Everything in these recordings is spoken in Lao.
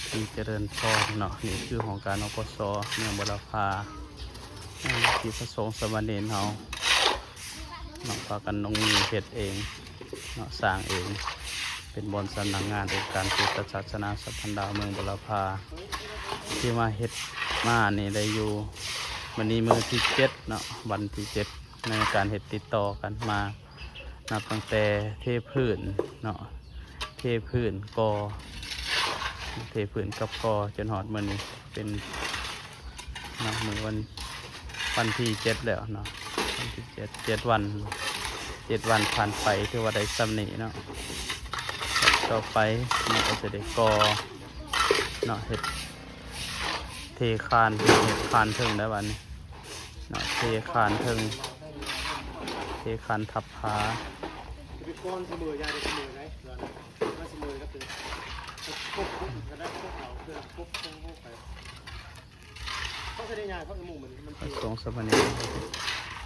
ທີ່ຈະເລີນພອນເນາະ, ນີ້ຄືຫ້ອງການ ອປສ ເມືອງບົວລະພາ ເອີ່ ທີ່ພະສົງສາມະເນນເຮົາເນາະ ພາກັນລົງມືເຮັດເອງເນາະ, ສ້າງເອງ, ເປັນບ່ອນສຳນັກງານອົງການພຸດທະສາສະໜາສຳພັນລາວເມືອງບົວລະພາ ທີ່ມາເຮັດມານີ້ໄດ້ຢູ່ ມື້ນີ້ມື້ທີເຈັດເນາະ, ວັນທີເຈັດ ໃນການເຮັດຕິດຕໍ່ກັນມາ ນັບຕັ້ງແຕ່ເທພື້ນເນາະ, ເທພື້ນ ກໍ່ ເທພື້ນກັບກໍ່ ຈົນຮອດມື້ນີ້ເປັນ ເນາະ ມື້ວັນ ວັນທີເຈັດແລ້ວເນາະ, ວັນທີເຈັດ ເຈັດວັນ ເຈັດວັນຜ່ານໄປ ຖືວ່າໄດ້ສ່ຳນີ້ເນາະ. ຕໍ່ໄປເນາະ ກໍຈະໄດ້ກໍ່ເນາະ, ເຮັດ ເທຄານ ເຮັດຄານເທິງແລ້ວບັດນີ້ເນາະ, ເທຄານເທິງ ເທຄານທັບຜາ. ພະສົງສາມະເນນ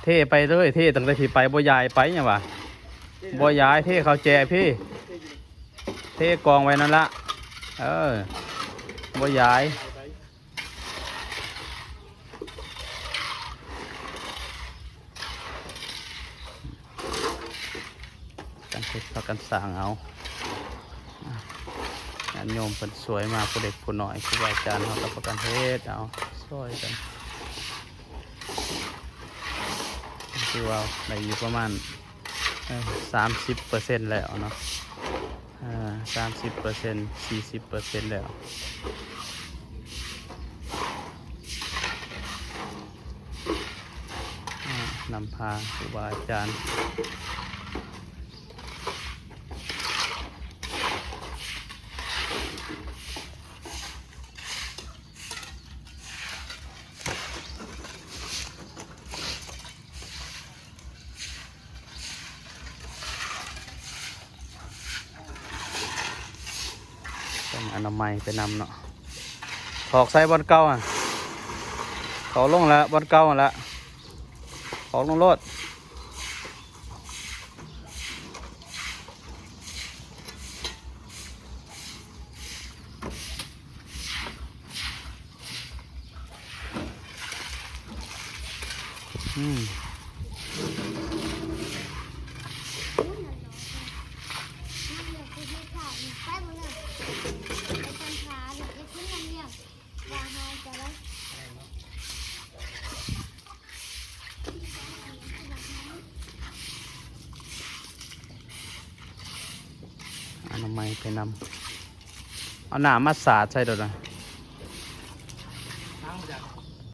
ເທໄປເລີຍ, ເທຕັ້ງແຕ່ພີ້ໄປ ບໍ່ຢາຍໄປຫຍັງວະ, ບໍ່ຢາຍ, ເທເຂົ້າແຈພີ້, ເທກອງໄວ້ນັ້ນລະ, ເອີ ບໍ່ຢາຍ. ກັນເຮັດ ພາກັນສ້າງເອົາ, ຍາດໂຍມເພິ່ນຊ່ວຍມາ ຜູ້ເລັກຜູ້ນ້ອຍ ຄູບາອາຈານເຮົາກໍພາກັນເຮັດເອົາ ຊ່ວຍກັນ, ຄືວ່າໄດ້ຢູ່ປະມານ ເອີ ສາມສິບເປີເຊັນແລ້ວເນາະ, ເອີ ສາມສິບເປີເຊັນ ສີ່ສິບເປີເຊັນແລ້ວ. ນຳພາຄູບາອາຈານ ຕ້ອງອະນາໄມໄປນຳເນາະ, ຖອກໃສ່ບ່ອນເກົ່າຫັ້ນ, ຖອກລົງແລ້ວ ບ່ອນເກົ່າຫັ້ນລະ, ຖອກລົງໂລດ. ອືມ ອະນາໄມໄປນຳ, ເອົານ້ຳມາສາດໃສ່ໂດດນະ.